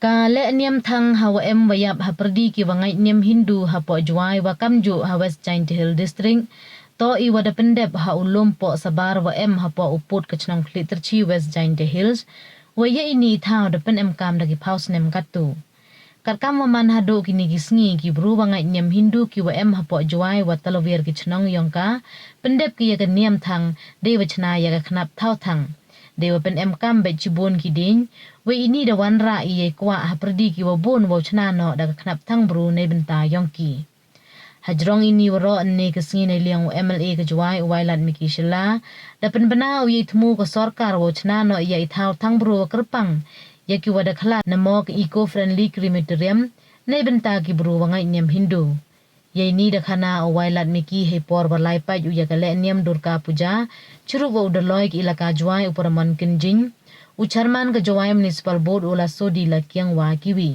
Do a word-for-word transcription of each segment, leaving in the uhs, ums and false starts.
Ka lehniam thang ha wa em wa yap ha pyrdi ki wa ngait niam Hindu hapoh Jowai wa kamjooh ha West Jaintia Hills District, toh i wa da pyndep ha u lum poh sabar wa em hapoh u pud ka chnong Khliehtyrshi, West Jaintia Hills, wa ya ini i thaw da pynemkam da ki phaw snem kattu. Katkam wa man hadooh kini ki sngi, ki bru wa ngait niam Hindu ki wa em hapoh Jowai wa talawiar ki chnong yong ka, pyndep ki ya ka niam thang, dei wa chna ya ka khnap thaw thang. Dei wa pynemkam beit chibun ki dieñ, wa ini da wanrah i ya i kwah ha pyrdi ki wa bun wow chna noh da ka khnap thang bru neibynta yong ki. Hajrong ini waroh, ynne ka sngi neiliang u M L A ka Jowai u Wailadmiki Shylla da pynbna u ya i thmu ka sorkar wow chna noh ya i thaw thang bru wa kyrpang ya ki wa da khlad namo ka eco-friendly crematorium neibynta ki bru wa ngait niam Hindu. Ya ini da khana u Wailadmiki heipor wa lai pait u ya ka lehniam Durga Puja, chirup wa u Dolloi ka Elaka Jowai u Paramon Kynjing, u Chairman ka Jowai Municipal Board u Lasodi Lakiang wa kiwi.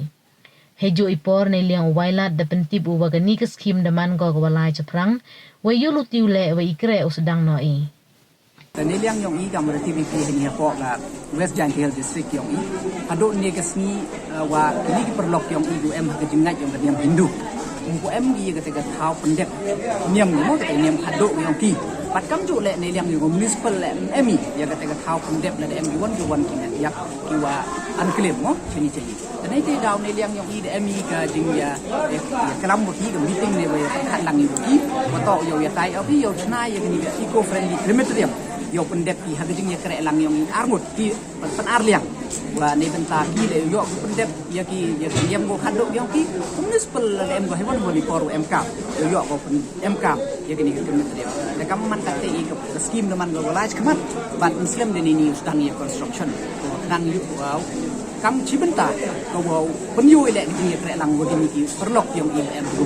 Heijooh i por neiliang u Wailad da pyntip u wa kani ka scheme da man ko ka wa lai chaphrang, wa yooluti u leh wa i kreh u sdang noh i. Te neiliang yong i kam wa da tip i ki heini hapoh ka West Jaintia Hills District yong i, hadooh ynne ka sngi, eh, wa kini ki paralok yong i du em ha ka jingngait yong ka niam Hindu. Ym pu em ki ya kate ka thaw pyndep niam, mo, kate niam hadooh yong ki. Pat kamjooh leh neiliang yong ka municipal leh ym em i ya kate ka thaw pyndep, lada em ki won ki won ki ngat yak ki wa unclaim, mo, chini chini. Te neite daw neiliang yong i da em i ka jing ya, eh, ya klam wa ki, ka meeting ne wa ya pyrkhat lang i wa ki, wa toh yow ya tai o ki, yow chna ya kani ka eco-friendly crematorium, yow pyndep ki ha ka jing ya kreh lang yong i arngut ki, pyn, pyn ar liang. Wa neibynta ki le yow yoh ki pyndep ya ki, ya ki niam ko hadooh yong ki, ka municipal le em ko heiwon won i por wa em kam, yow yoh ko pyn, em kam ya kani ka crematorium. Te kam man kate i ka, ka scheme da man ko wa lai chakhmat, bad ym slem de ini u sdang ya construction. Ko khnang yow, wow, kam chibynta ka wow pynyoo i leh ka jing ya kreh lang wa kini ki paralok yong i em ko.